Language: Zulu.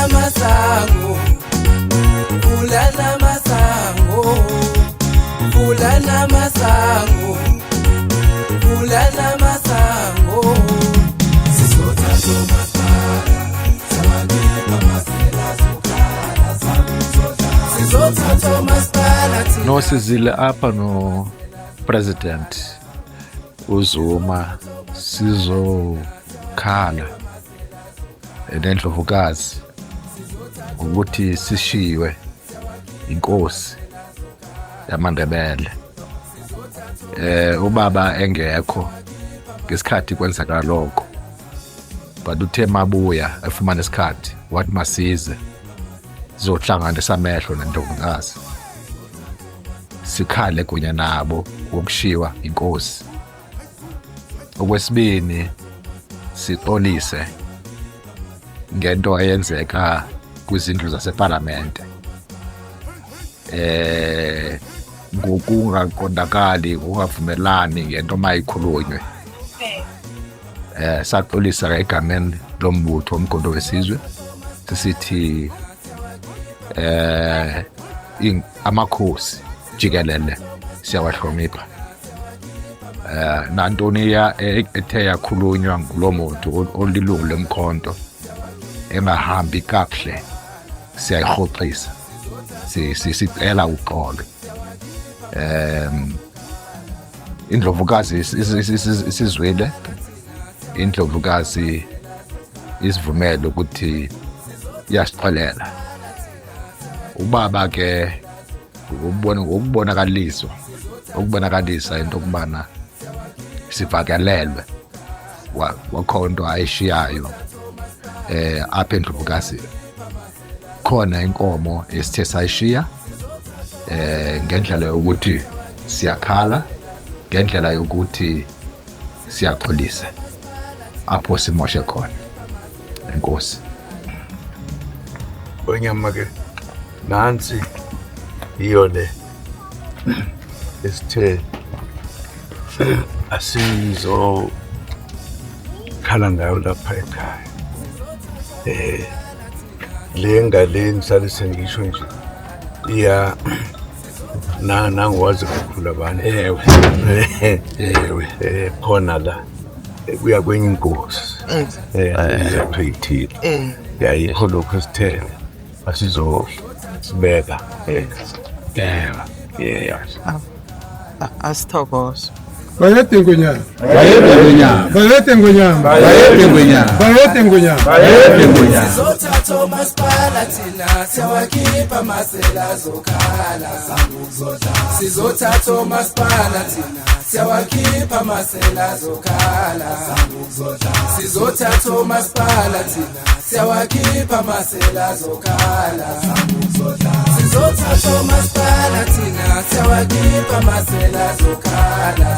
Vulana masango, vulana masango, vulana masango, vulana masango. Sizothatha umasipala, siwakhipha amasela azokhala. Sizothatha umasipala thina. No, sizile apha no President uZuma sizokhala nendlovukazi ukuthi sishiywe inkosi yamaNdebele, ubaba engekho ngesikhathi kwenzeka lokho, but uthe mabuya efumana isikhathi wathi masize sizohlanganisa amehlo nendlovukazi, sikhale kunye nabo ngokushiwa inkosi. Okwesibini, sixolise ngento eyenzeka kwizindlu zasepalamente, ngokungaqondakali, ngokungavumelani ngento mayikhulunywe. Saxolisa egameni lombutho uMkhonto weSizwe, sisithi amakhosi jikelele siyawahlonipha. Nantoni ya ethe yakhulunywa ngulo muntu olilungu lemkhonto engahambi kakuhle, siyayihoxisa, sicela uxolo. Indlovukazi isizwile, indlovukazi isivumele ukuthi iyasixolela. Ubaba ke ngokubona, ngokubonakaliswa, ukubonakalisa into yokubana sivakelelwe, wakhona into ayishiyayo apha endlovukazini. Khona inkomo esithe sayishiya ngendlela yokuthi siyakhala, ngendlela yokuthi siyaxolisa apho simoshe khona. Enkosi. Onyama ke nansi, iyo le esithe asizokhala ngayo lapha ekhaya. Le ngale ngisale sengisho nje, iya na nangiwazi kakhulu abanye. Ewe. Ewe. Khona la kuya kwenye inkosi ethile, yayikho lokho esithe asizosibeka. Ewe. Yeah. Asithokoze. Bayede Ngonyama. Bayede Ngonyama. Bayede Ngonyama. Bayede Ngonyama. Bayede Ngonyama. Bayede Ngonyama. Sizothatha umasipala thina, siyawakhipha amasela azokhala. Sizothatha umasipala thina, siyawakhipha amasela azokhala. Sizothatha umasipala thina, siyawakhipha amasela azokhala. Sizothatha umasipala thina, siyawakhipha amasela azokhala.